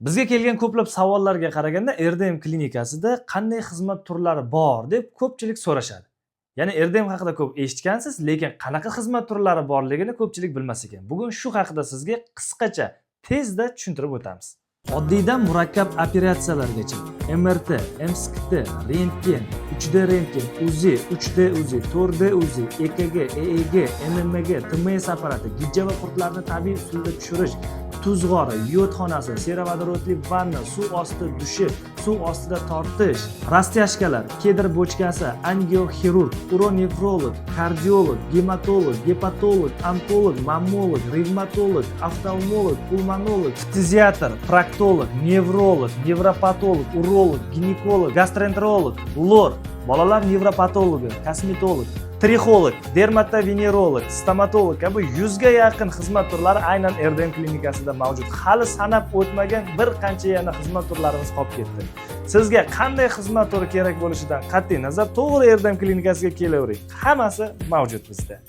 Bizga kelgan ko'plab savollarga qaraganda, RDM klinikasida qanday xizmat turlari bor deb ko'pchilik so'rashadi. Ya'ni RDM haqida ko'p eshitgansiz, lekin qanaqa xizmat turlari borligini ko'pchilik bilmas ekan. Bugun shu haqida sizga qisqacha, tezda tushuntirib o'tamiz. Oddiydan murakkab operatsiyalargacha: MRT, MSKT, rentgen, 3D rentgen, UZI, 3D UZI, 4D UZI, EKG, EEG, MMG, TMS apparati, gijja va qurtlarni tabiiy usulda tushirish, tuz g'ori, yod xonasi, serovodorodli vanna, suv osti dushi, suv ostida tortish, растяжка lar, кедр bochkasi, angioxirurg, uronefrolog, kardiolog, gematolog, gepatolog, onkolog, mammolog, revmatolog, oftalmolog, pulmonolog, ftiziatr, proktolog, nevrolog, nevropatolog, urolog, ginekolog, gastroenterolog, lor, bolalar nevropatologi, kosmetolog, trixolog, dermatovenerolog, stomatolog kabi 100 ga yaqin xizmat turlari aynan RDM klinikasida mavjud. Hali sanab o'tmagan bir qancha yana xizmat turlarimiz qolib ketdi. Sizga qanday xizmat turi kerak bo'lishidan qat'iy nazar, to'g'ri RDM klinikasiga kelavering. Hammasi mavjud bizda.